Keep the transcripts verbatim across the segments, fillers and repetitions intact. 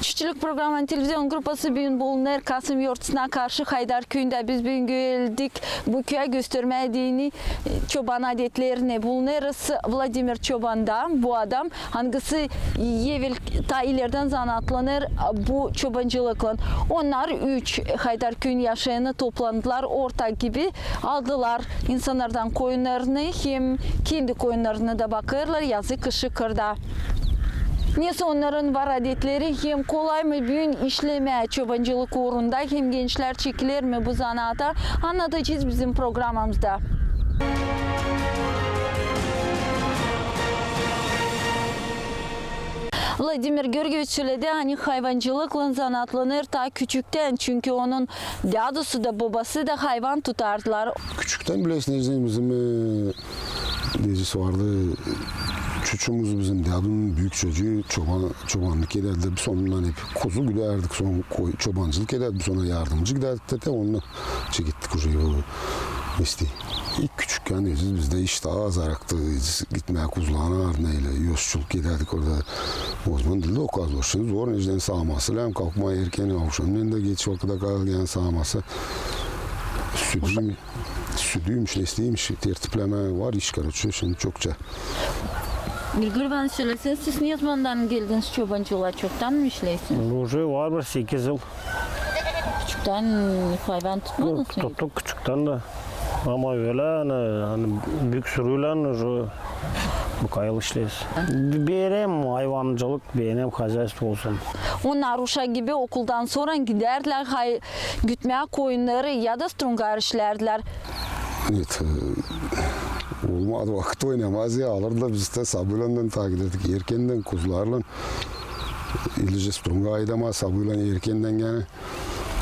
Çiftçilik programmanın televizion gruppası büün bulunêr Kasım yortusuna karşı Haydar küüyündä. Biz büün geldik bu küüyä göstermää deyni, e, çoban adetlerini. Bulunêrız Vladimir çobanda. Bu adam, angısı evel taa ileridän zanaatlanêr bu çobancılıklan. Onnar üç Haydar küüyün yaşayanı toplandılar, ortak gibi aldılar insannardan koyunnarını, hem kendi koyunnarını da bakêrlar yazı-kışı kırda. Neysä onnarın var adetleri, hem kolay mı büün işlemää çobancılık uurunda, hem gençlär çekiler mi bu zanaata, annadacez bizim programamızda. Vladimir Georgiyeviç söledi, ani hayvancılıklan zanaatlanêr taa küçüktän, çünkü onun dädusu da, bobası da hayvan tutardılar. Küçüktän bilersin, bizim, e, deyecesi vardı, çuçumuz, bizim dädunun büük çocuu çoban, çobannık edärdi. Biz onunnan hep kuzu güdärdik, sora koy, çobancılık edärdi, biz ona yardımcı gidärdik dä, onunnan çekettik uje bu mesleyi. İlk küçükkän deyecez, bizdä iş taa az araktı, deyecez, gitmää kuzuların ardına, ölä yolculuk edärdik orada. O zaman diil dä o kadar zor. Şindi zor, necä saaması lääzım, kalkmaa erken, avşamnen dä geç vakıda kalkmaa, saaması. Südü, südüymüş, nesleymiş, tertiplemää var iş, karoçi, şindi çokça. Grigoriy İvanoviç, söleseniz, siz ne zamandan geldiniz çobancılıa, çoktan mı işleersiniz? Uje var bir sekiz yıl. Küçüktän hayvan tutmadınız mı? Yok, tuttuk küçüktän dä. Ama ölä, ani, ani büük sürüylän uje bu kadar yıl işleeriz. Beenerim hayvancılık, beenerim hozaystvo olsun. Onnar uşak gibi okuldan sora gidärdilär hay-, gütmää koyunnarı ya da strunga işlärdilär. Evet, e, olmadı vakıt oynamaz ya, alırdılar bizi dä, sabılandan taa gidärdik, erkendän kuzularlan. İllecä strunga aydamaa sabılan erkendän, yani.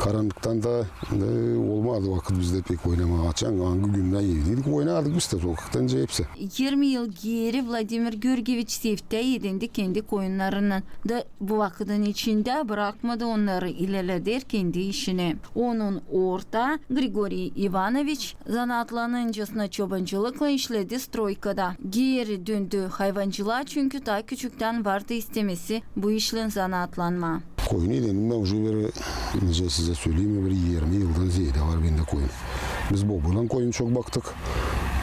Karannıktan da, e, olmadı vakıt bizdä pek oynamaa. Açan angı gündän evdeydik, oynardık biz dä sokakta, nicä hepsi. Yirmi yıl geeri Vladimir Georgiyeviç sevdi, edindi kendi koyunnarını da bu vakıdın içindä brakmadı onnarı, ilerleder kendi işini. Onun ortaa Grigoriy İvanoviç zanaatlanıncasına çobancılıklan işledi stroykada. Geeri döndü hayvancılaa, çünkü taa küçüktän vardı istemesi bu işlän zanaatlanmaa. Koyun edendim bän uje bir, nicä sizä söleyim, bir irmi yıldan zeedä var bendä koyun. Biz bobaylan koyun çok baktık.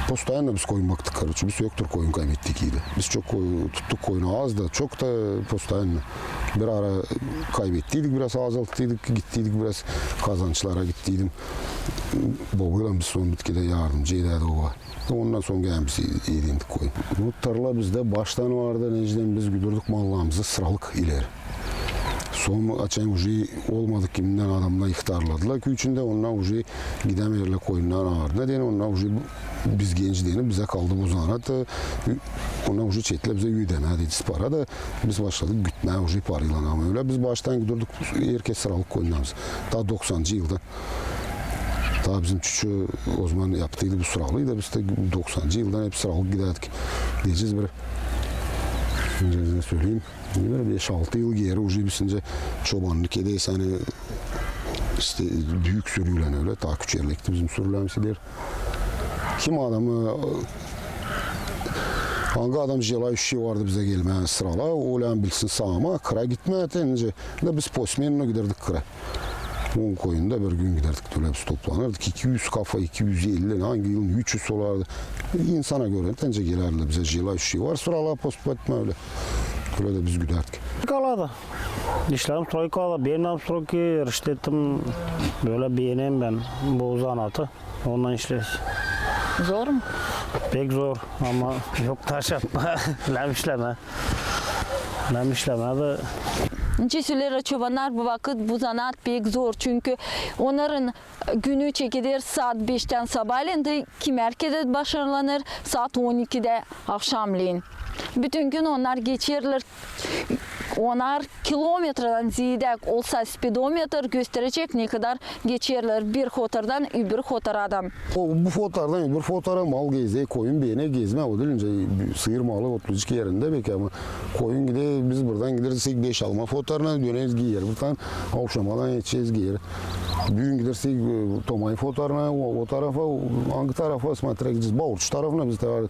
Postoyanno biz koyun baktık, karoçi, biz yoktur koyun kaybettik idi. Biz çok koy-, tuttuk koyunu, az da, çok da postoyanno. Bir ara kaybettiydik biraz, azalttıydık, gittiydik biraz kazançlara gittiydim. Bobaylan biz son bitkidä yardımcı edärdik oba. Ondan sora gene biz edindik koyun. Bu tarla bizdä baştan vardı, necä deyim, biz güdärdik mallarımızı sıralık ileri. Sora açan uje olmadı, kimindän adamnar ihtarladılar küüyü içindä, onnar uje gidämeerlär koyunnarın ardına deyni, onnar uje biz genç deyni, bizä kaldı bu zanaat, e, onnar uje çektilär bizä üüdemää deyni para da, biz başladık gütmää uje paraylan, ama ölä biz baştan güdärdik, herkez sıralık koyunnarımızı. Taa doksancı yılda. Taa bizim çuçu o zaman yaptıydı bu sıralıı da, biz dä doksancı yıldan hep sıralık gidärdik. Deyecez bir, nicä söleyim, bir beş-altı yıl geeri uje biz nicä çobannık ederiz, ani işte büük sürüylän ölä, taa küçerlekti bizim sürülerimiz ileri. Kim adamı, angı adam желающий vardı bizä gelmää sıralaa, o ölä bilsin saamaa, kıra gitmää, te nicä da biz посменно gidärdik kıra. On koyunda bir gün gidärdik, ölä biz toplanardık. İki üz kafa, iki üz elli, angı yılın üç üz olardı. İnsana görä, te nicä gelärdilär bizä желающий var sıralaa, поступать etmää ölä. Ölä dä biz gidärdik. Kalada. İşlerim stroykada, benim adım stroykayı eriştettim. Bölä beenerim bän bu zanaatı. Ondan işleeriz. Zor mu? Pek zor, ama yok taş atmaa, lääzım işlemää. Lääzım işlemää dä. Nicä söleer çobannar, bu vakıt bu zanaat pek zor, çünkü onnarın günü çekeder saat beştän sabaalän dä kimär kerä başarlanêr saat on ikidä avşamleyin. Bütün gün onnar geçerlär. Onnar kilometradan zeedä olsa, spidometr gösterecek, ne kadar geçerlär bir hotardan öbür hotara. O, bu hotardan öbür hotara mal gezä, koyun beener gezmää, o diil nicä sıyır malı otlayacek erindä beki, ama koyun gider, biz buradan gidersek beş-alma hot Otarına döneriz geeri. Buradan avşamadan etecez geeri. Büün gidersek, e, Tomayf otarına, o, o tarafa, o, angı tarafa, смотря gidecez. Bauruç tarafına biz dä,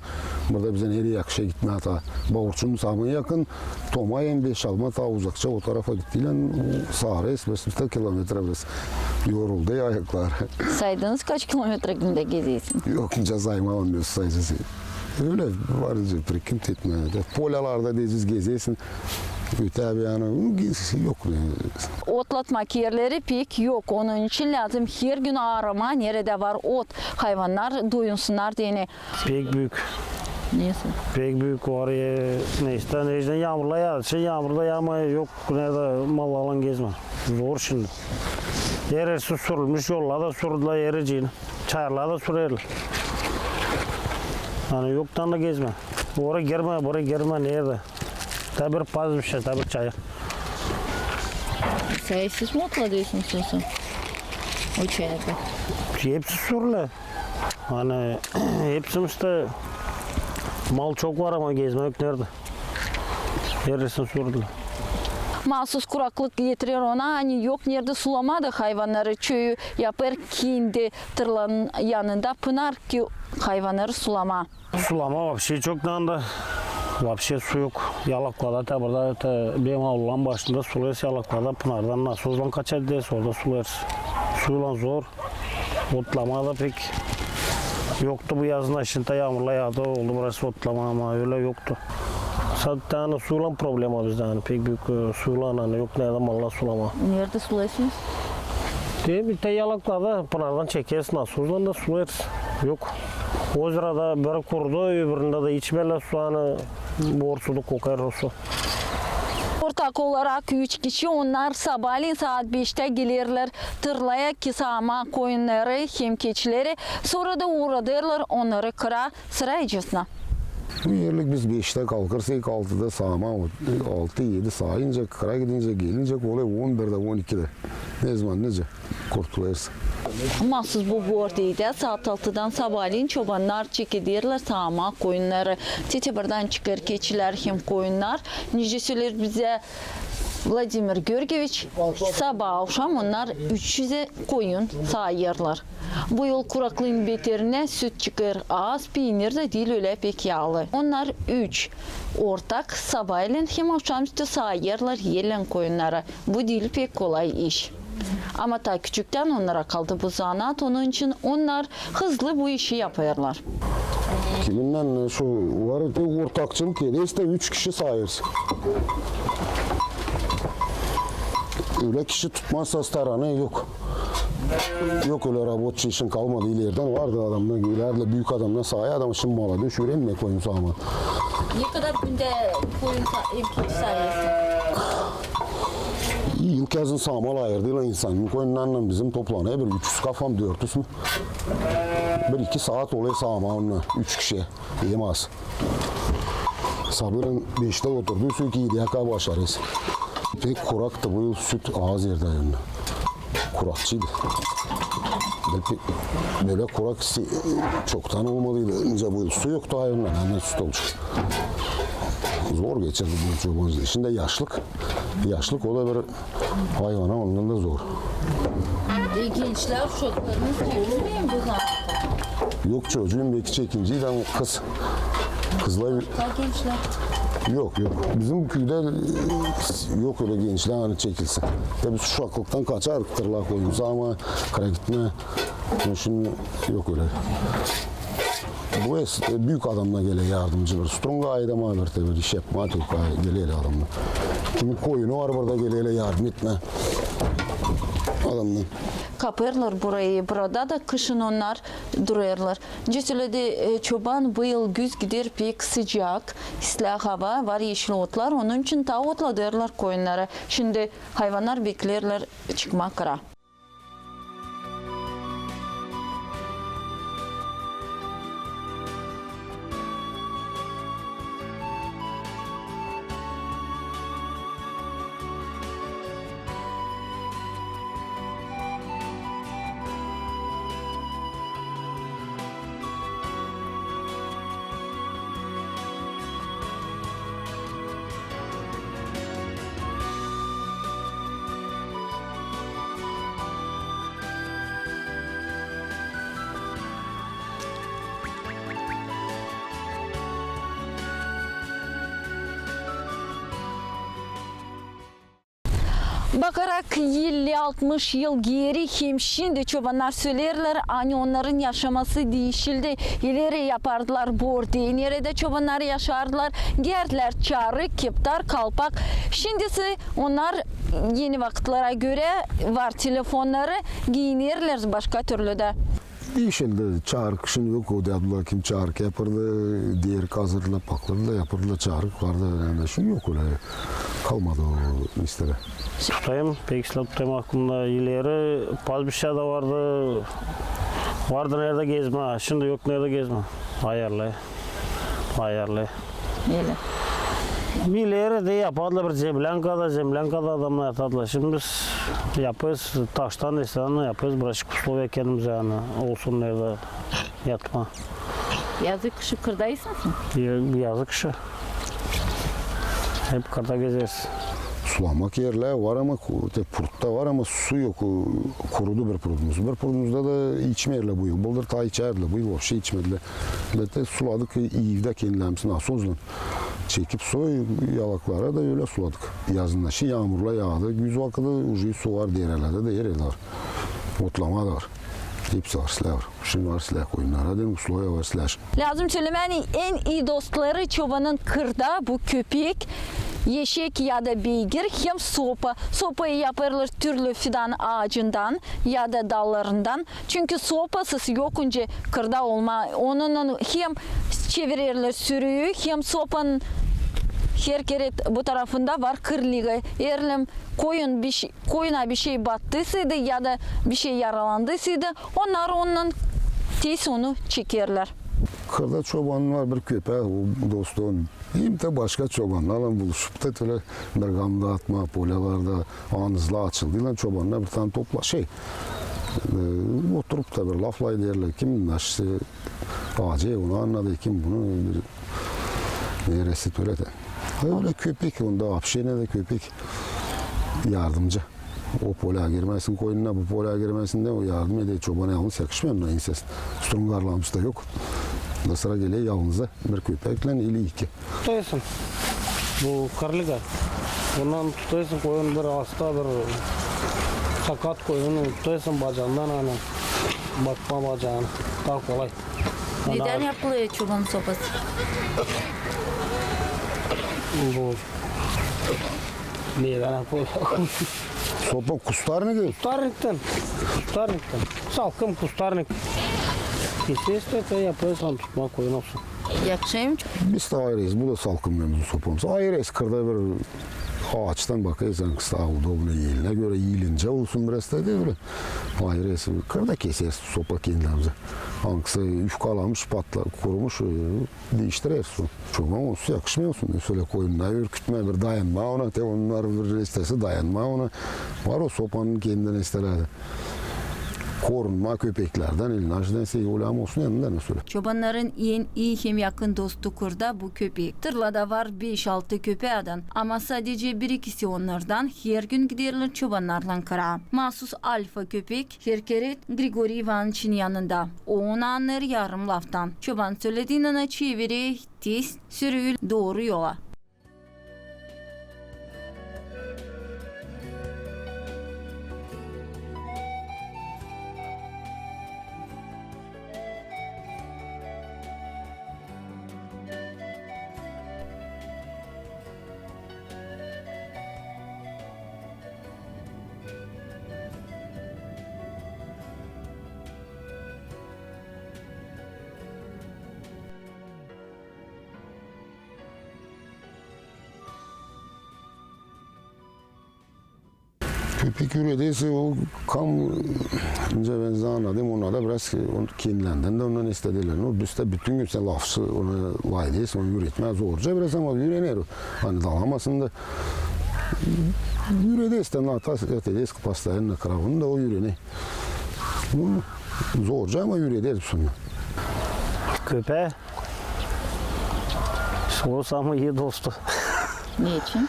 burada bizä neredä yakışêr gitmää taa. Bauruçun saamı yakın, Tomay hem Beşalma taa uzakça o tarafa gittiylän, saarı esmesi bir kilometra biraz. Yoruldu ayaklar. Saydınız, kaç kilometra gündä gezersiniz? Yok, nicä saymadım, nasıl sayacez. Ölä var, prikim etmää. Polyalarda deyecez, gezersin. Ötää bir yana, yok. Otlatmak erleri pek yok. Onun için lääzım hergün aaramaa, neredä var ot. Hayvannar doyunsunnar deyni. Pek büük. Neysä? Pek büük var. E, neysä, neysä, yaamurlar yaadı. Şey, yaamurlar yaamêêr, yok neredä mallarlan gezmää. Zor şindi. Heresi sürülmüş, yollar da sürdülär, hereciini. Çayırlar da sürerlär. Ani yok taa da gezmää. Ora girmää, bura girmää, neredä? Taa bir pazbişä, taa bir çayır. Siz mi otladıysanız o çayırda? Hepsi sürülär. Ani hepsi işte mal çok var, ama gezmää yok neredä. Heresini sürdülär. Maasuz kuraklık getirer ona, ani yok neredä sulamaa da hayvannarı. Çoyu yapêr kendi tırların yanında pınar ki hayvannarı sulamaa. Sulama vapşe çok nandı. Vapşe su yok. Yalaklarda, taa burada, taa benim avluların başında sularız yalaklarda, pınardan nasozlan kaçar gideriz, orada sularız. Suylan zor. Otlamaa da pek yoktu bu yazın, şindi yaamurlar yaadı, oldu biraz otlamaa, ama ölä yoktu. Zaten ani suylan problema bizdä, ani pek büük, e, suylan, ani yok neredä mallar sulamaa. Neredä sularsınız? Te, bir tä yalaklarda, pınardan çekeriz, nasozlan da sularız. Yok. Ozerada biri kurudu, öbüründä dä içmeerlär su, ani bor suda kokêr o su. Ortak olarak üç kişi, onnar sabaalän saat beştä gelerlär tırlaya ki saamaa koyunnarı hem keçileri, sora da uradêrlar onnarı kıra sıraycasına. Bu erlik biz beştä kalkêrız, ilk altıda saamaa, altı, edi saayınca, kıra gidincä, gelincä, olêr on birdä, on ikidä. Ne zaman nicä kurtulêrsın. Maasuz bu bordeydä saat altıdan sabaalän çobannar çekederlär saamaa koyunnarı. Te-te buradan çıkêr keçilär hem koyunnar. Nicä söleer bizä Vladimir Georgieviç, sabaa-avşam onnar üç üzä koyun saayêrlar. Bu yıl kuraklıın beterinä süt çıkêr az, piinir dä diil ölä pek yaalı. Onnar üç ortak sabaalän hem avşamüstü saayêrlar elän koyunnarı. Bu diil pek kolay iş. Ama taa küçüktän onnara kaldı bu zanaat, onun için onnar hızlı bu işi yapêrlar. Kiminnän, e, şu var, te ortakçılık ederiz dä üç kişi saayêrız. Ölä kişi tutmazsa staranı yok. Yok ölä rabotçı işin kalmadı. İlerdän vardı adamnar, ilerä büük adamnar saayêrdı, ama şindi mala düşüremiyor koyun saamaa. Ne kadar gündä koyun sa-, hem keçi saayêrsın? İlk yazın saamaa ayırdılar insanın koyunnarınnan, bizim toplanêr bir üç üz kafam, dört üz mü? Bir iki saat olêr saamaa onnar, üç kişi. Hem az. Sabaalän beştä oturduysa ki, ediyä kadar başarêrız. Pek kuraktı bu yıl, süt az erdi ayırında. Kurakçıydı. Bölä, bölä kurak si-, çoktan olmadıydı. Nicä bu yıl su yoktu ayırında, ani süt olacek. Zor geçirdi bu çoban. Şindi yaşlık. Yaşlık, o da bir hayvana ondan da zor. E, gençlär, uşaklarınız çekilmeer mi bu zanaata? Yok, çocuum belki çekinciydi, ama kız. Kızlar... Taa gençlär. Yok, yok. Bizim küüdä, e, yok ölä gençlär, ani çekilsin. Ya biz uşaklıktan kaçardık tırlaa koyun saamaa, kıra gitmää. Ama şindi yok ölä. Bu es-, e, büük adamnar geler yardımcı, bir strunga aydama, bir te bir iş yapmaa, tölkaya geler adamnar. Kimin koyunu var burada, gelerlär yardım etmää adamnar. Kapêrlar burayı, burada da kışın onnar durêrlar. Nicä söledi, e, çoban, bu yıl güz gider pek sıcak, islää hava, var eşil otlar, onun için taa otladêrlar koyunnarı. Şindi hayvannar beklerlär çıkmaa kıra. Bakarak elli-altmış yıl geeri hem şindi çobannar söleerlär, ani onnarın yaşaması diişildi. İleri yapardılar bordey, neredä çobannar yaşardılar, geerdilär çarık, keptar, kalpak. Şindisi onnar eni vakıtlara görä var telefonnarı, giinerlär başka türlü dä. Diişildi, çarık şindi yok, o deyärdilär, kim çarık yapardı, derik hazırlap, paklırdılar, yapardılar çarık, vardı, ani şindi yok ölä, kalmadı o mesele. Tutayım, pek islää tutayım aklımda. İleri pazbişä dä vardı, vardı neredä gezmää, şindi yok neredä gezmää. Ayarlı, ayarlı. Neredä? İleri dä yapardılar bir zemlänka da, zemlänka da adamnar yatardılar. Şindi biz yapêrız, taştan, eslän yapêrız, bıraşık usloviya kendimizä, ani olsun neredä yatmaa. Yazı-kışı kırdaysınız mı? Ya-, yazı-kışı. Hep kırda gezeriz. Sulamak erlär var, ama ku-, te prudda var, ama su yok. Kurudu bir prudumuz. Bir prudumuzda da içmeerlär bu yıl. Bıldır taa içärdilär, bu yıl vapşe içmedilär. Biz dä suladık, evdä kendilerimiz nasozlan çekip su yalaklara da ölä suladık. Yazın da şindi yaamurlar yaadı, güz vakıdı, uje su var derelerdä dä, her erdä var. Otlama da var. Hepsi var, islää var. Şindi var islää koyunnara deyni, usloviya var islää. Lääzım sölemää, ani en ii dostları çobanın kırda bu köpek, eşek ya da beygir hem sopa. Sopayı yapêrlar türlü fidan aacından ya da dallarından. Çünkü sopasız yok nicä kırda olmaa. Onunnan hem çevirerlär sürüyü, hem sopanın her kerä bu tarafında var kırliga. Eer lääzım koyun bişey, koyuna bişey battıysaydı ya da bişey yaralandıysaydı, onnar onunnan tez onu çekerlär. Kırda çobanın var bir köpää, o dostu onun. Hem dä başka çobannarlan buluşup da ölä bir gamda atmaa polyalarda, anızlar açıldıylan çobannar bir tane topla-, şey, e, oturup da bir laflayderlär. Kim naşısı acı, onu annadı, kim bunu bir neresi ölä dä. Ölä köpek, onda vapşe neredä köpek yardımcı. O polya girmesin koyununa, bu polya girmesin deyni, o yardım eder. Çobana yalnız yakışmêêr, onda insan strungarlarımız da yok. Da sıra geler yalnıza bir köpeklän ili iki. Tutarsın bu kırliga. Bundan tutarsın koyun bir hasta, bir sakat koyunu tutarsın bacağından, ani bakmaa bacağına taa kolay. Nedän yapılêr çoban sopası? Bu nedän yapılêr? Sopa kustarnik. Kustarniktän. Kustarniktän. Salkım kustarnik. Kesersin, yapêrsın, tutmaa koyun olsun. Yakışêr mı? Biz dä ayırêrız, bu da salkım bizim sopamız. Ayırêrız, kırda bir aaçtan bakêrsın, angısı taa udobno elinä görä, elinä olsun biraz da deyni. Ayırêrız, kırda kesersin sopa kendimizi. Angısı yufkalamış, patla-, kurumuş, e, diiştireriz onu. Çoban olsun, yakışmêêr olsun. Mesela koyunnar ürkütmää, bir dayanmaa ona, te onnar bir istesi dayanmaa ona. Var o sopanın kendi isteleri. Korunmaa köpeklerdän, elinä aşıdan sey olä olsun yanında mesela. Çobannarın en ii hem yakın dostu kırda bu köpek. Tırlada var beş-altı köpää adan, ama sadecä bir-ikisi onnardan her gün giderlär çobannarlan kıra. Masus alfa köpek her kerä Grigoriy İvanıçın yanında. O onu annêêr yarım laftan. Çoban sölediini çevirer, tez sürüyü dooru yola. Köpek üredersä, o kam, nicä bän annadım, onnar da biraz, e, on-, kendilerdän dä ondan istederlär. O, biz dä bütün gün sän lafsız ona lafedersin, onu üretmää zorca biraz, ama ürener o. Ani dalamasın da üredersin, atar, üredersin, pastayanın krabını da o ürener. Bu zorca, ama üreder sonunda. Köpää o samı ii dostu. Neçin?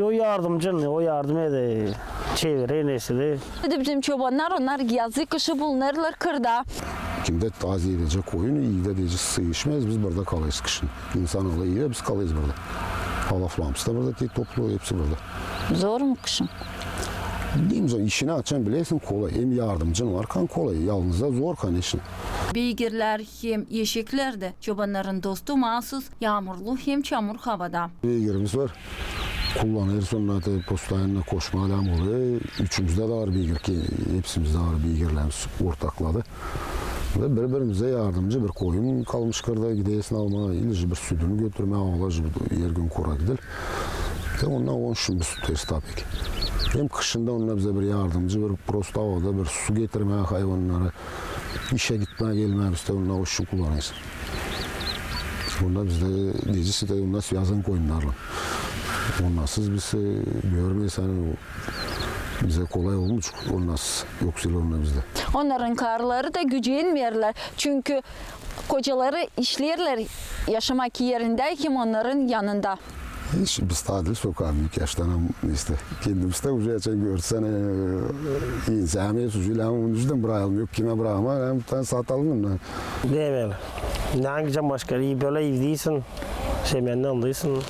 O yardımcı, o yardım eder, çevirer, neysä dä. Bizim çobannar, onnar yazı-kışı bulunêrlar kırda. Kimdä taa zerrecä koyunu, evdä deyecez, sıyışmaz, biz burada kalêrız kışın. İnsan alêr evä, biz kalêrız burada. Alaflarımız da burada, te toplu, hepsi burada. Zor mu kışın? Deyim sana, işini açan bilersin, kolay. Hem yardımcın varkan kolay. Yalnızda zor, koneçno. Beygirlär hem eşeklär dä çobannarın dostu maasuz yaamurlu hem çamur havada. Beygirimiz var. Kullanêrız onnarı da, postoyanno koşma lääzım olêr. Üçümizdä dä var beygir, hepsimizdä var beygirlerimiz, ortakladı. Ve biri-birimizä yardımcı, bir koyun kalmış kırda, gidersin almaa, ili bir südünü götürmää, ola bir ergün kora gider. Te onnar on şun biz tutêrız tapik. Hem kışın da onnar bizä bir yardımcı, bir prosto havada bir su getirmää hayvannara, işä gitmää, gelmää biz dä onnar o şun kullanêrız. Onnar bizdä, deyecek, onnar связан koyunnarlan. Onnarsız biz, e, görmeeriz, ani bizä kolay olmaz, onnarsız, yoksul onnar bizdä. Onnarın karıları da gücenmeerlär, çünkü kocaları işleerlär yaşamak erindä hem onnarın yanında. Hiç biz taa diil sokaa büük yaştan, ama işte, kendimiz dä uje açan görsän, e, insan uje lääzım, onuştan brakayım, yok kimä brakmaa, hem bir tane satalım onnar. Demäli. Angıca başka, bölä evdeysin, semennän alêrsın.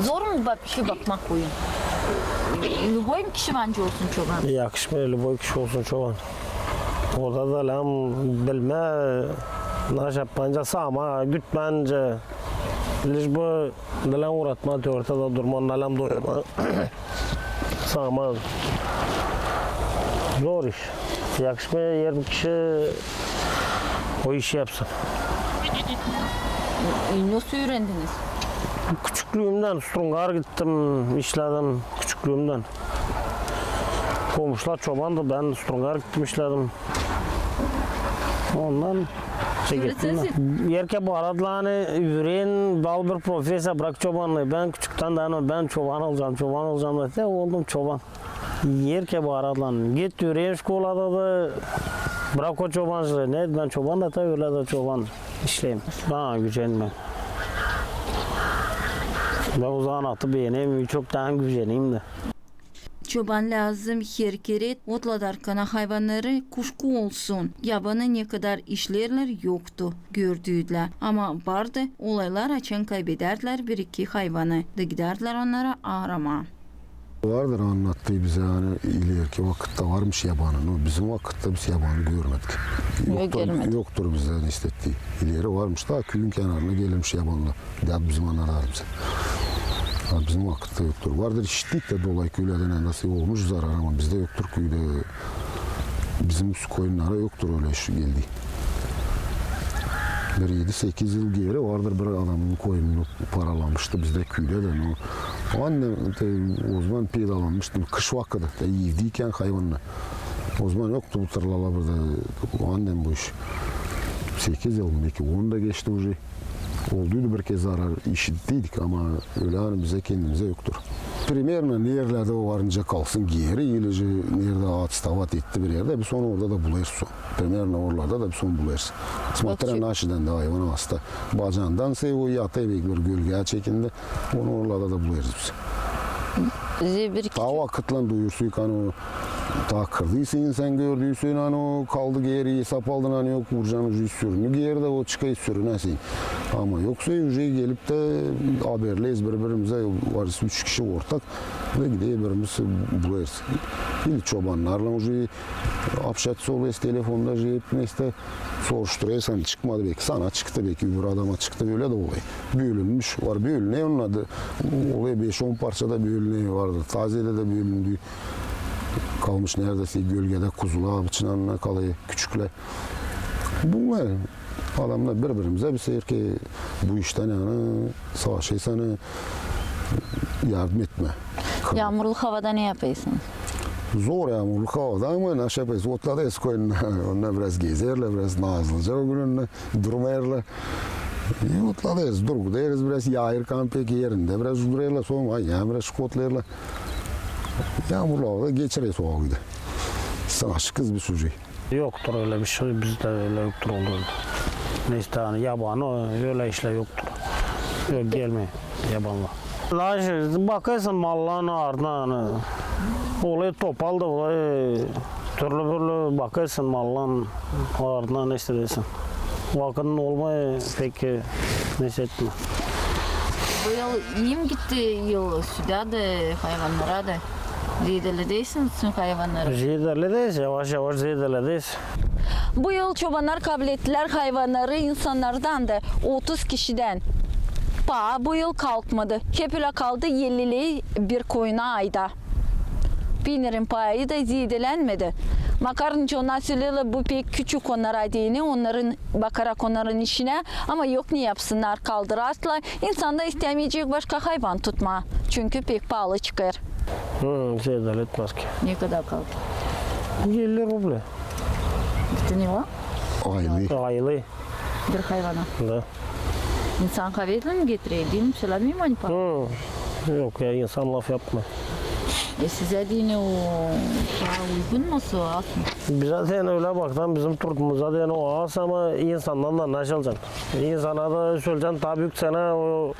Zor mu bak-, işä bakmak koyun? Любой mu kişi bence olsun çoban? Yakışmêêr, любой kişi olsun çoban. Orada da lääzım bilmää, naşa yapmaa, saamaa, gütmää, лишь бы lääzım uratmaa, ortada durmaa, lääzım doyurmaa. Saamaa. Zor iş. Yakışmêêr, eer bir kişi o işi yapsın. E, nasıl ögrendiniz? Küçüklüümdän Strungar gittim, işledim küçüklüümdän. Komuşular çobandı, bän Strungar gittim, işledim. Ondan şey gittim. Söläseniz. Erkek bu aralar, ani, üüren, bal bir profesiya, brak çobanlıı. Bän küçüktän dä, ani, bän çoban olacam, çoban olacam dedi. Oldum çoban. Erkek bu aralar, ani, git üüren şkolada da, brak o çobancılıı. Ne, bän çoban da, ölä dä çoban işleerim. Bana gücenmeer. Bän o zanaatı beenerim, çok taa güceneyim dä. Çoban lääzım herkerä otladarkan hayvannarı kuşku olsun. Yabanı ne kadar işleerlär, yoktu gördüü dä. Ama vardı olaylar, açan kaybedärdilär bir-iki hayvanı da gidärdilär onnarı aaramaa. Vardır annattıı bizä, ani ileriki vakıtta varmış yabanı. No, bizim vakıtta biz yabanı görmedik. Yok, yoktur, görmedik. Yoktur bizdä, ani istetti. İleri varmış, taa küüyün kenarına gelirmiş yabanılar. Ya bizim analarımız. Ha, bizim vakıtta yoktur. Vardır, işittik dä dolayı küülerdän, ani nasıl olmuş zarar, ama bizdä yoktur küüdä. Bizim koyunnara yoktur ölä iş geldi. Bir edi-sekiz yıl geeri vardır, bir adamın koyununu paralamıştı bizdä küüdä dä. No, o annem, te, o zaman peydalanmıştım, kış vakıdı, te, evdeykän hayvannar. O zaman yoktu bu tırlala burada, o annem bu iş. Sekiz yıl mı, beki on da geçti uje. Olduydu bir kerä zarar, işittiydik, ama ölä, ani bizä kendimizä yoktur. Primerno neredä o var, nicä kalsın geeri, ilicä neredä отставать etti bir erdä, biz onu orada da bulêrız. Primerno oralarda da biz onu bulêrız. Смотря naşeydan da hayvan hasta. Bacandan sey o yata bek bir gölgä çekindi, onu oralarda da bulêrız biz. Taa vakıtlan duyursun, ani o taa kırdıysa insan, gördüysen, ani o kaldı geeri, esap aldın, ani yok, vuracan uje sürünü geeri dä o çıkêr sürünä sey. Ama yoksa uje gelip dä haberleeriz biri-birimizä, varız üç kişi ortak, ve gideriz bir-birimizi bulêrız. İli çobannarlan uje общаться olêrız telefonda, uje hep nesä soruşturêrız, ani çıkmadı beki, sana çıktı beki, öbür adama çıktı, ölä dä olêr. Bölünmüş var, bölünä, onnar da olêr beş-on parçada bölünä vardı. Tazedä dä bölündü. Kalmış neredä sey gölgedä kuzular, bıçınanına kalêr, küçüklär. Bunnar adamnar biri-birimizä, biz herkerä bu iştän, ani savaşêrız, ani yardım etmää. Yaamurlu havada ne yapêrsınız? Zor yaamurlu havada, ama naşey yapêrız? Otladêrız koyunnarı. Onnar biraz gezerlär, biraz nazlıca o gün onnar durêrlar. E, otladêrız, durêrız biraz, yayırkan pek erindä biraz durêrlar, sora, ay, ya biraz şık otlarlar. Yaamurlu havada geçireriz o vakıdı. Savaşêrız biz uje. Yoktur ölä bir şey, bizdä ölä yoktur oldu. Nesä, ani yabanı, ölä işlär yoktur. Yok, gelmeer yabanlar. Naşey, bakêrsın malların ardına, ani olêr topal da, olêr türlü-bürlü, bakêrsın malların ardına, nesä deyäsin. Vakıdın olmêêr pek, nesä etmää. Bu yıl iim gitti, yıl südä dä, hayvannara da. Zeedeledäysiniz bütün hayvannarı? Zeedelederiz, yavaş-yavaş zeedelederiz. Bu yıl çobannar kablettilär hayvannarı insannardan da, otuz kişidän. Paa bu yıl kalkmadı. Hep ölä kaldı elli ley bir koyuna ayda. Peenerin paayı da zeedelenmedi. Makar nicä onnar söleerlär, bu pek küçük onnara deyni, onnarın, bakarak onnarın işinä, ama yok ne yapsınnar, kaldırasılar. İnsan da istämeyecek başka hayvan tutmaa, çünkü pek paalı çıkêr. Hı, zeedeletmez ki. Ne kadar kaldı? Elli rubla. Bütün yıl? Aylı. Aylı. Bir hayvana. Da. İnsan kavetlin getirä, deyni, sölämeer mi, ani paa? Hı. Yok ya, insan laf yapmêêr. E, sizä deyni o paa uygun mu, az mı? Bizä deyni ölä baksan, bizim turumumuza deyni o az, ama insandan da ne alacan? İnsana da söläcän, taa büük cenä o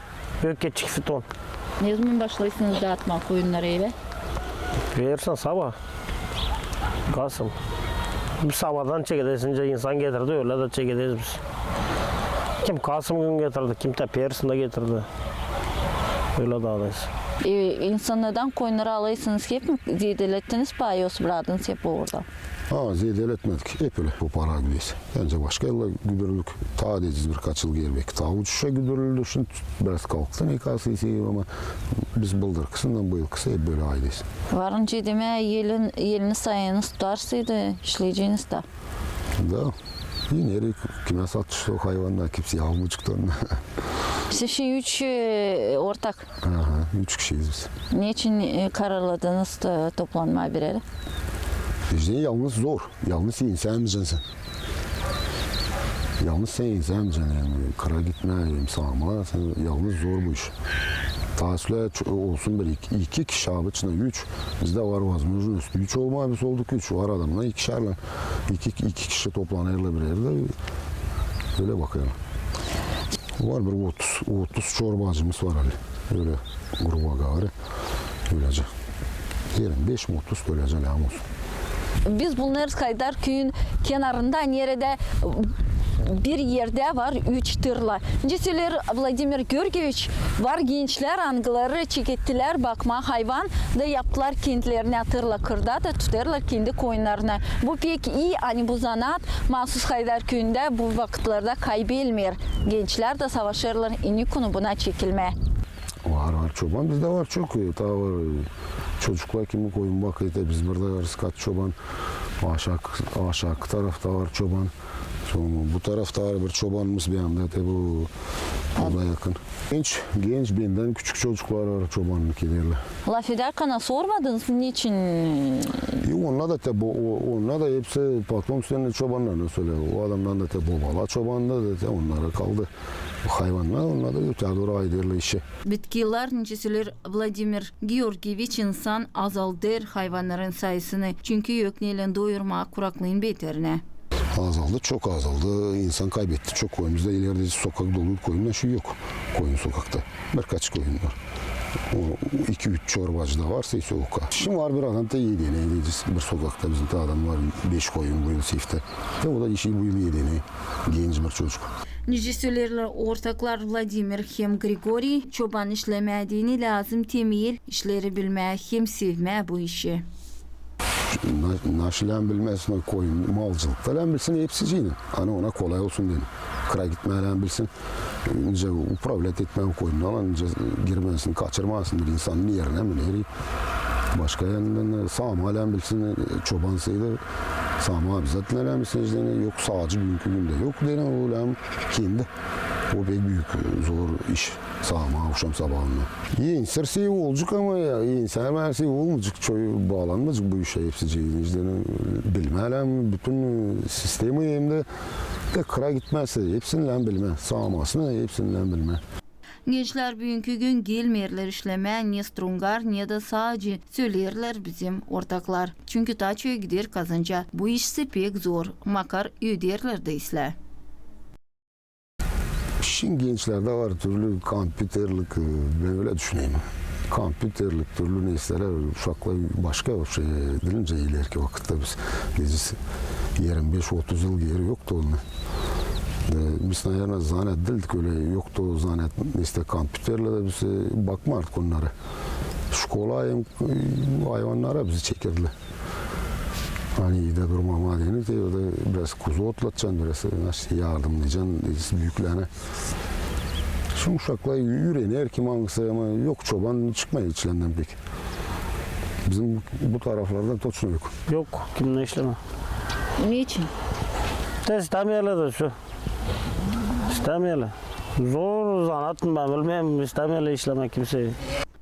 ök geçik fiton. Ne zaman başlaysınız daatmaa koyunnarı evä? Verirsin sabaa. Kasım. Biz sabaadan çekederiz, nicä insan getirdi, ölä dä çekederiz biz. Kim kasım günü getirdi, kim dä perisindä getirdi. Ölä daadayız. E, insannardan koyunnarı alaysınız hep mi? Zeedelettiniz paa, yoksa brakadınız hep orada? Ha, zeedeletmedik. Hep ölä bu para gidecek. Bendä başka yıllar güdürlük. Taa deyecez birkaç yıl geri beki. Taa uçuşa güdürlü düşün. Biraz kalktı ne kadar sesi, ama biz bıldırkısından bu yılkısı hep bölä aydayız. Var nicä demää, elin, elini sayanız tutarsaydı, işleyeceniz taa. Da. Yine kimä satıştı o hayvannar, kimsey almayacek da onu. Siz şindi üç, e, ortak. Aha, üç kişiyiz biz. Neçin, e, kararladınız da toplanmaa bir erä? İştä yalnız zor. Yalnız sän, sän, sän. Yalnız sän, sän, sän, yani, kıra gitmää, hem saamaa, sän, yalnız zor bu iş. Taa islää olsun bir iki, iki kişi, обычно üç. Bizdä var возможность üç olmaa, biz olduk üç. Var adamnar ikişärlän. İki, iki kişi toplanêrlar bir erdä. Ölä bakêrlar. Var bir otuz, otuz çorbacımız var hali. Ölä, грубо говоря. Ölecä. Yirmi beş mi, otuz ölecä, lääm olsun. Biz bulunêrız Haydar küüyün kenarında, neredä bir erdä var üç tırla. Nicä söleer Vladimir Georgieviç, var gençlär, angıları çekettilär bakmaa hayvan da yaptılar kentlerinä tırla kırda da tutêrlar kendi koyunnarını. Bu pek ii, ani bu zanaat maasuz Haydar küüyündä bu vakıtlarda kaybelmeer. Gençlär dä savaşêrlar, e, nikonu buna çekilmää. Var, var çoban, bizdä var çok, e, taa var, e, çocuklar kimi koyun bakêr, te biz burada varız kaç çoban, aşak, aşak tarafta var çoban. Sora bu tarafta var bir çobanımız, bir anda te bu, burada yakın. Genç, genç, bendän küçük çocuklar var, çobanlık ederlär. Lafedärkän sormadınız, neçin? E, onnar da te bu, o-, onnar da hepsi потомственный çobannar, ne söleer. O adamdan da te bobalar çobandı da te onnara kaldı. Bu hayvannar, onnar da ötää dooru aydêrlar işi. Bitki yıllar, nicä söleer Vladimir Georgieviç, insan azaldêr hayvannarın sayısını, çünkü yok neylän doyurmaa kuraklıın beterinä. Azaldı, çok azaldı. İnsan kaybetti çok koyun. Bizdä ilerdä sokak dolu koyun, şu yok koyun sokakta. Birkaç koyun var. O iki-üç çorbacı da varsa, ise o kadar. Şindi var bir adam da edi denä deyecez. Bir sokakta bizim dä adam var, beş koyun bu yıl sifte. Te o da işi bu yıl edi denä. Genç bir çocuk. Nicä söleerlär ortaklar Vladimir hem Grigoriy, çoban işlemää deyni lääzım temel işleri bilmää hem sevmää bu işi. Na-, naşı lääzım bilmää, koyun, malcılık da lääzım bilsin hepsicii. Ani ona kolay olsun deyni. Kıra gitmää lääzım bilsin. Nicä upravlät etmää koyunnan, ani nicä girmesin, kaçırmasın bir insanın erinä mi, nereyi. Başka yanından, e, saamaa lääzım bilsin, e, çobansaydı, saamaa bizdä lääzım bilsin, iştä yok saacı büünkü gündä yok deyni, o lääzım kendi. O pek büük, e, zor iş, saamaa akşam sabahına. Ensär sey olacek, ama ya, ensärmää sey olmayacek, çoyu baalanmayacek bu işä hepsicii. İştä, e, bilmää lääzım bütün, e, sistemi hem dä, dä kıra gitmää sey, hepsini lääzım bilmää, saamasını hepsini lääzım bilmää. Gençlär büünkü gün gelmeerlär işlemää ne strungar, ne dä saacı, söleerlär bizim ortaklar. Çünkü taa çoyu gider kazanca. Bu iş sä pek zor, makar öderlär dä islää. Şindi gençlerdä var türlü kompüterlik, e, bän ölä düşünerim. Kompüterlik, türlü nesnelär, uşaklar başka bir şey edincä, ilerki vakıtta biz, biz irmi beş, otuz yıl geeri yoktu onnar. E, biz, naverno, zanaatlıydık, ölä yoktu o zanaat, işte, kompüterlerdä biz, e, bakmardık onnara. Şkola hem, e, ayvannara bizi çekerdiler. Ani evdä durmamaa deyni, te o da biraz kuzu otlatacan, biraz, e, nasıl, yardımnayacan, e, büüklerä. Şindi uşaklar üürener kim angısı, ama yok, çoban çıkmêêr içlerindän pek. Bizim bu taraflarda toçno yok. Yok kimdä işlemää. Neçin? Te istemeyerlär dä şu. İstemeyerlär. Zor zanaat mı, bän bilmeerim, istemeyerlär işlemää kimsey.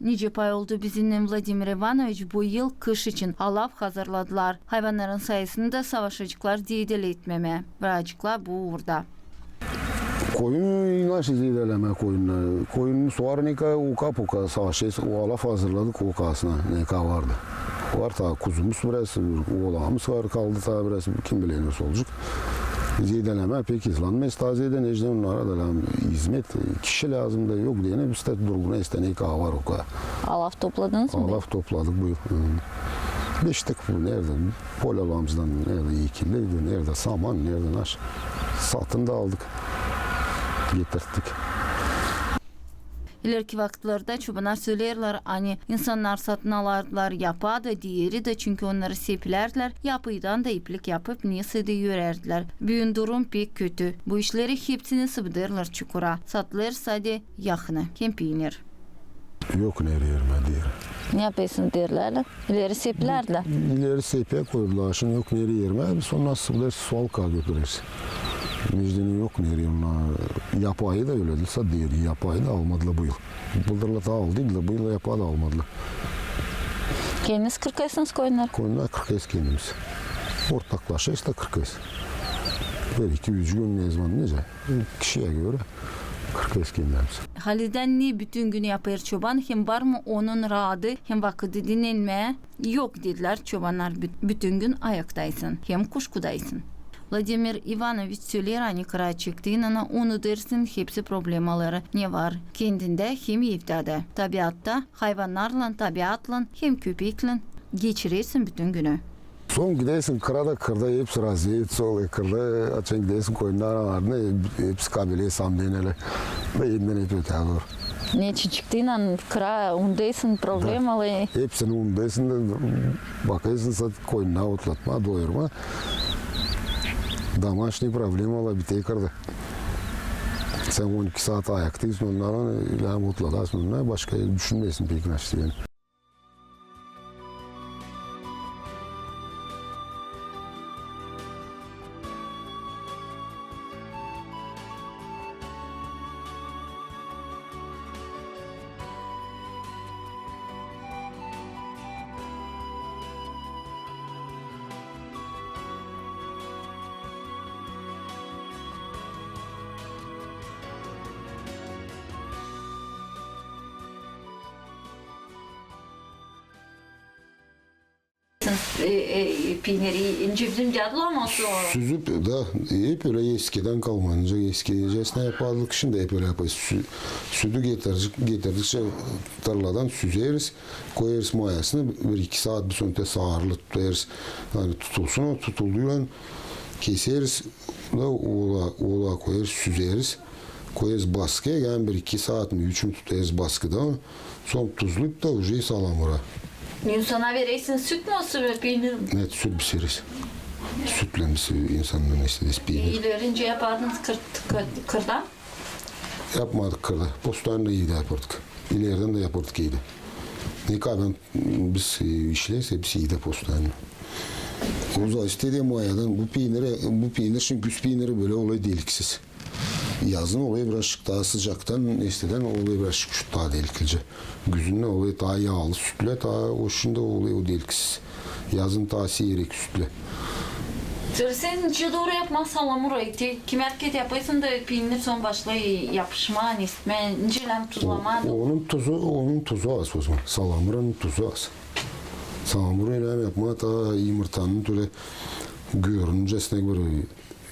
Nicä pay oldu, bizimnän Vladimir İvanoviç bu yıl kış için alav hazırladılar. Hayvannarın sayısını da savaşaceklar zeedelä etmemää. Vuraceklar bu uurda. Koyun, nasıl zeedelemää koyunnar? Koyunumuz var, ne kadar oka-poka savaşêrız. O alav hazırladık okasına, ne kadar vardı. Var taa kuzumuz biraz, oğlağımız var, kaldı taa biraz, kim biler nasıl olacek. Zeedelemää pek izlanmêêrız. Taa zeedä, necä onnara da lääzım izmet, kişi lääzım da yok deyni, biz dä durgunêrız, ne kadar var oka. Alav topladınız mı? Alav topladık bu yıl. Hı. Biçtik bu, neredä, polyalarımızdan neredä ekildi, neredä saman, neredä naş. Satın da aldık, getirttik. İlerki vakıtlarda çobannar söleerlär, ani insannar satın alardılar yapa da, deeri dä, çünkü onnarı sepilärdilär, yapıdan da iplik yapıp, nesä dä örärdilär. Büün durum pek kötü. Bu işleri hepsini sıbıdêrlar çukura. Satılêr sade yahını hem piinir. Yok nereyi ermää deeri. Ne yapêrsın deerlär? İleri sepilärdilär. İleri sepiyä koydular, şindi yok nereyi ermää, biz onu nasıl bileriz, sualka götüreriz. Bizde yok nereyi, onnar yapayı da ölä diil, sade deeri yapayı da almadılar bu yıl. Bıldırla taa aldıydılar, bu yıl yapayı da almadılar. Kendiniz kırkêrsınız koyunnarı? Koyunnarı kırkêrız kendimiz. Ortaklaşêrız da kırkêrız. Bir, iki, üç gün ne zaman, necä. Kişiyä görä kırkêrız kendimiz. Halizdän ne bütün gün yapêr çoban, hem var mı onun raadı, hem vakıdı dinnenmää? Yok, dedilär çobannar, büt-, bütün gün ayaktaysın, hem kuşkudaysın. Vladimir İvanoviç söleer, ani kıra çıktıynan unudêrsın hepsi problemaları, ne var kendindä hem evdä dä. Tabiatta, hayvannarlan, tabiatlan hem köpeklän geçirersin bütün günü. Son gidersin kıra da, kırda hepsi raziyet sol, e, kırda açan gidersin koyunnarın ardına, e, hepsi kabile samdenele. Ve elinden hep ötää doğru. Neçin çıktıynan kıra, unudêrsın problemaları. Hepsini unudêrsın da bakêrsın, sat koyunnarı otlatmaa, doyurmaa. Domaşnıy problemalar biter kırda. Sän on iki saat ayaktaysın, onnarı lääzım otlatasın, onnarı başka düşünmeersin pek naştı yani. E, e, piiniri nicä bizim dädularımız o. Süzüp da, e, hep ölä eskidän kalma, nicä eskidencäsinä yapardık, şindi hep ölä yapêrız. Sü-, südü getirdik, getirdikçä tarladan süzeriz, koyêrız mayasına, bir-iki saat biz onu te saarlı tutêrız. Yani tutulsun, o tutulduylan keseriz da ola, ola koyêrız, süzeriz. Koyêrız baskıya, yani bir-iki saat mı, üç mü tutêrız baskıda. Sora tuzlayıp da uje salamura. İnsana verersin süt mü, olsa piinir mi? Evet, süt bisereriz. Sütlä biz insandan istederiz piinir. İleri nicä yapardınız kır-, kır-, kırda? Yapmadık kırda. Postanı evdä yapardık. İleridän dä yapardık evdä. Ne kadar biz, e, işlersä, biz evdä postanı. O zaman istediyim o aydan. Bu piiniri, bu piinir, şindi güz piiniri bölä olêr deliksiz. Yazın olêr birazcık taa sıcaktan, neşteden olêr birazcık şu taa deliklicä. Güzündän olêr taa yaalı sütlä, taa o şindi olêr o deliksiz. Yazın taa siirek sütlä. Sora sän nicä dooru yapmaa salamurayı? Te, kim erkek yapêrsın da piinir sora başlêêr yapışmaa, neştmää, nicä lääzım tuzlamaa? O, onun tuzu, onun tuzu az o zaman. Salamuranın tuzu az. Salamurayı lääzım yapmaa taa yımırtanın tölä görüncäsinä bir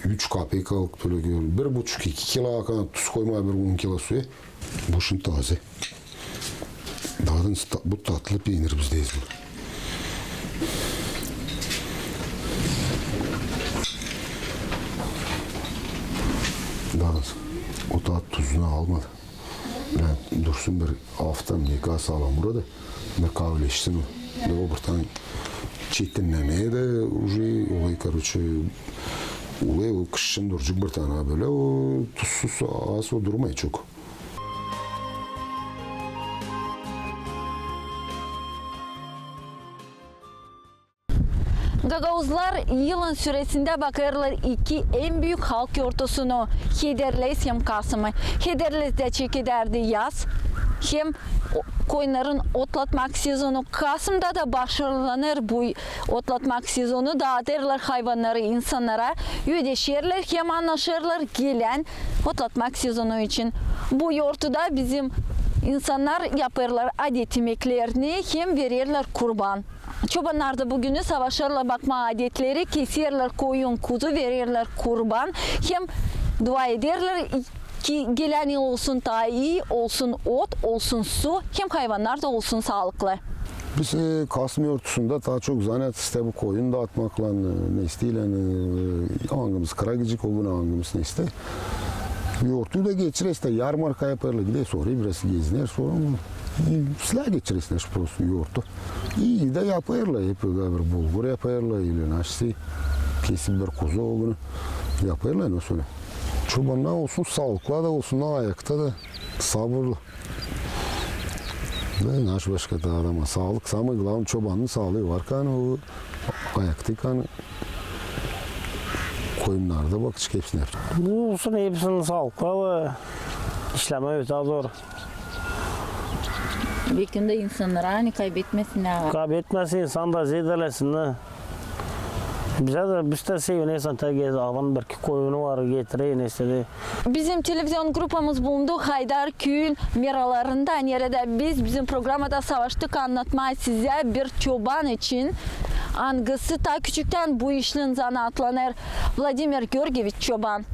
üç kapek alıp tölä görün. Bir buçuk, iki kilo akana tuz koymaa bir on kilo suya. Bu şindi taaze. Taa da ta-, bu tatlı piinir bizdä. Yalnız o taa tuzunu almadı. Dursun bir afta, nekä saalam burada, bir kaavileşsin o. Da o bir tane çetinnemää dä uje olêr, karoçe, olêr, o kışın duracek bir tane, a bölä o tuzsuz, az o durmêêr çok. Gagauzlar yılın süresindä bakêrlar iki en büük halk yortusunu, Hederlez hem Kasımı. Hederlezdä çekedärdi yaz hem o-, koyunnarın otlatmak sezonu. Kasımda da başarılanêr bu otlatmak sezonu, daatêrlar hayvannarı insannara, ödeşerlär hem annaşêrlar gelän otlatmak sezonu için. Bu yortuda bizim insannar yapêrlar adet imeklerini hem vererlär kurban. Çobannar da bu günü savaşêrlar bakmaa adetleri, keserlär koyun, kuzu, vererlär kurban hem dua ederlär ki gelän yıl olsun taa ii, olsun ot, olsun su hem hayvannar da olsun saalıklı. Biz, e, Kasım yortusunda taa çok zanaat, işte, bu koyun daatmaklan, e, neşteylän, e, angımız kıra gidecek o gün, angımız neşte. Yortu da geçireriz, işte, yarmarka yapêrlar, bir dä sora biraz geziner, sora, e, silää geçireriz, işte, prosto yortu. İi dä yapêrlar, hep bir bulgur yapêrlar, ili naştı, kesip bir kuzu o günü yapêrlar, nasıl. Çobannar olsun saalıklı da olsun, ayakta da sabırlı. Da naş başka taa adama saalık, samıı glavnıy çobannın saalıı var, ani o ayakta, ani koyunnara da bakacek, hepsini yapacek. Bu olsun, hepsinin saalıklı, işlemää pek zor. Bekim dä insannara, ani kaybetmesin, a. Kaybetmesin insan da, zedelesin dä. Bizä dä, biz dä sevineriz, ani taa gez-, avan bir iki koyunu var, getirer, neştedi. Bizim televizion gruppamız bulundu Haydarküüyün meralarında, neredä biz bizim programada savaştık annatmaa sizä bir çoban için, angısı taa küçüktän bu işlän zanaatlanêr, Vladimir Georgieviç Çoban.